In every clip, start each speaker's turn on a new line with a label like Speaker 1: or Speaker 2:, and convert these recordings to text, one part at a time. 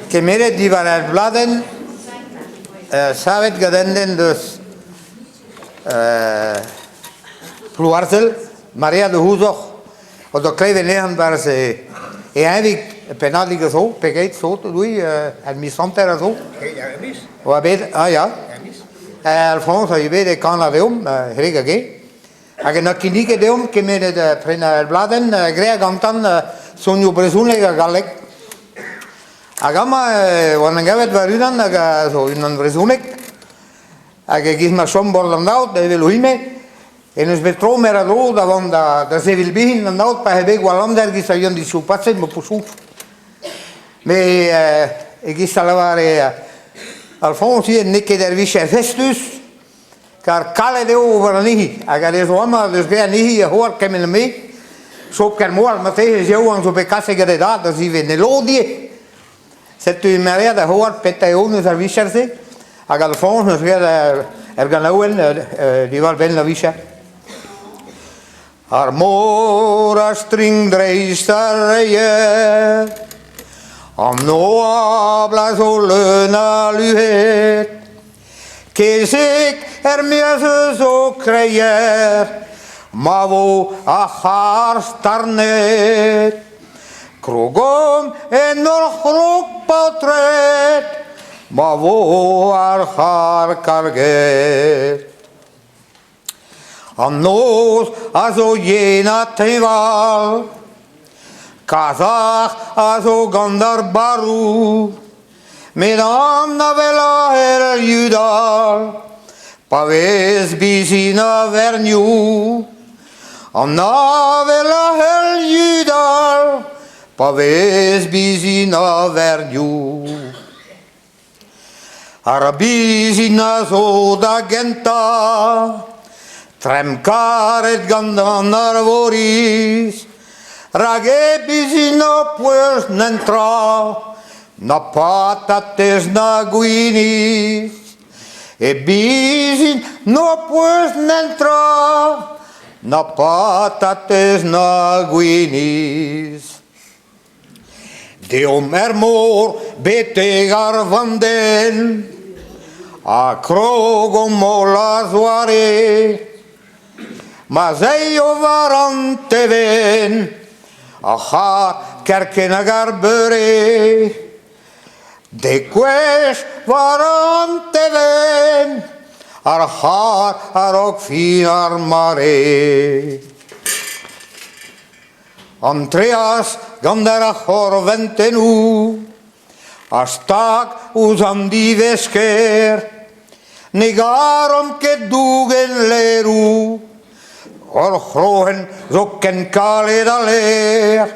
Speaker 1: Kemeret diwar ar bladenn savet gant un den deus Plouarzel, Maria de Ouzoc'h, o doa klevet anezhañ 'barzh e eñvig pennadig a zo, pegeit zo, Louis, ar miz hanter a zo. Oa bet, ah ya. Alphonse a oa bet e kanañ deomp, hervez hag eñ. Hag en doa kinniget deomp kemeret prenañ ur bladenn graet gantañ sonioù brezhonek ha galleg. Hag amañ e oan gavet war unan hag a zo unan brezhonek. Hag e-giz ma chom bord an aod evel ouime, en deus bet tro mer a dro da vont da sevel bihan an aod pa eo bet gwall amzer giz a yoan disoupaset ma pousoù. Met e-giz a lavare Alphonse ivez n'eo ket ur vicher festus kar kalet eo ober anezhi hag ar re zo amañ deus graet anezhi a c'hoar kement ha me. Sob Kermoal marteze ez yaouank zo bet kaset gant e dad da zivenn e lod ivez. Setu emañ da c'hoar petra eo eus ar vicher-se hag Alphonse 'neus graet ur ganaouenn diwar-benn ar vicher. Ar mor a strink dreist ar reier, an oabl a zo leun a luhed, kezeg er-maez eus ho kreier, ma vo ar c'harr starnet. Krogomp en hor c'hrog paotred, ma vo ar c'harr karget. An noz a zo yen ha teñval, kazarc'h a zo gant ar barroù, met an avel a c'hell yudal pa vez bizhin a-vernioù. An avel a c'hell yudal pa vez bizhin a-vernioù. Ar bizhin a zo da gentañ, tremp karet gant an Arvoriz, rak e bizhin ho peus netra, na patatez na gwinizh. E bizhin n'ho peus netra, na patatez na gwinizh. Deomp er mor betek ar vandenn ha krogomp holl a-zoare. Ma'z eio war an tevenn ar c'harr kerkent hag ar beure. Dek gwech war an tevenn ar c'harr a-raok fin ar mare. Antreas gant ar c'horventennoù ha stag ouzh an divesker. Ne garomp ket dougen leroù, hor c'hrohen zo ken kalet ha ler.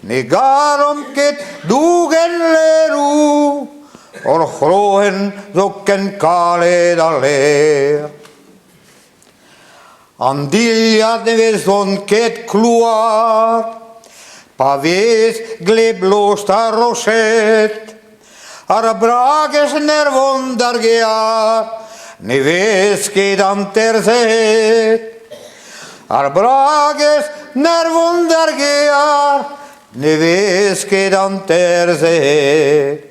Speaker 1: Ne garomp ket dougen leroù, hor c'hrohen zo ken kalet ha ler. An dilhad ne vezont ket klouar pa vez gleb-lost ar roched. Ar bragez nervont d'ar gear ne vez ket hanter-zet. Ar bragez nervont d'ar gear ne vez ket hanter-zet.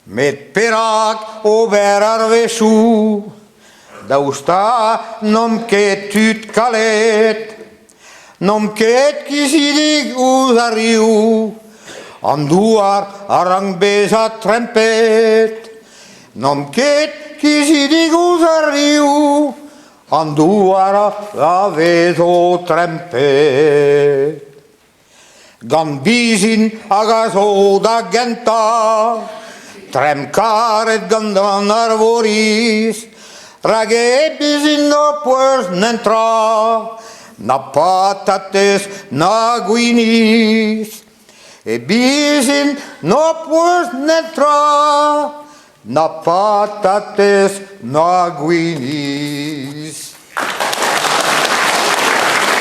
Speaker 1: Met perak ober arvezioù daoust ha n'omp ket tud kalet? N'omp ket kizidik ouzh ar riv, an douar a rank bezañ trempet. N'omp ket kizidik ouzh ar riv, an douar a vezo trempet. Gant bizhin hag a zo da gentañ, tremp karet gant an Arvoriz, rak e bizhin ho peus netra, na patatez na gwinizh. E bizhin n'ho peus netra, na patatez na gwinizh.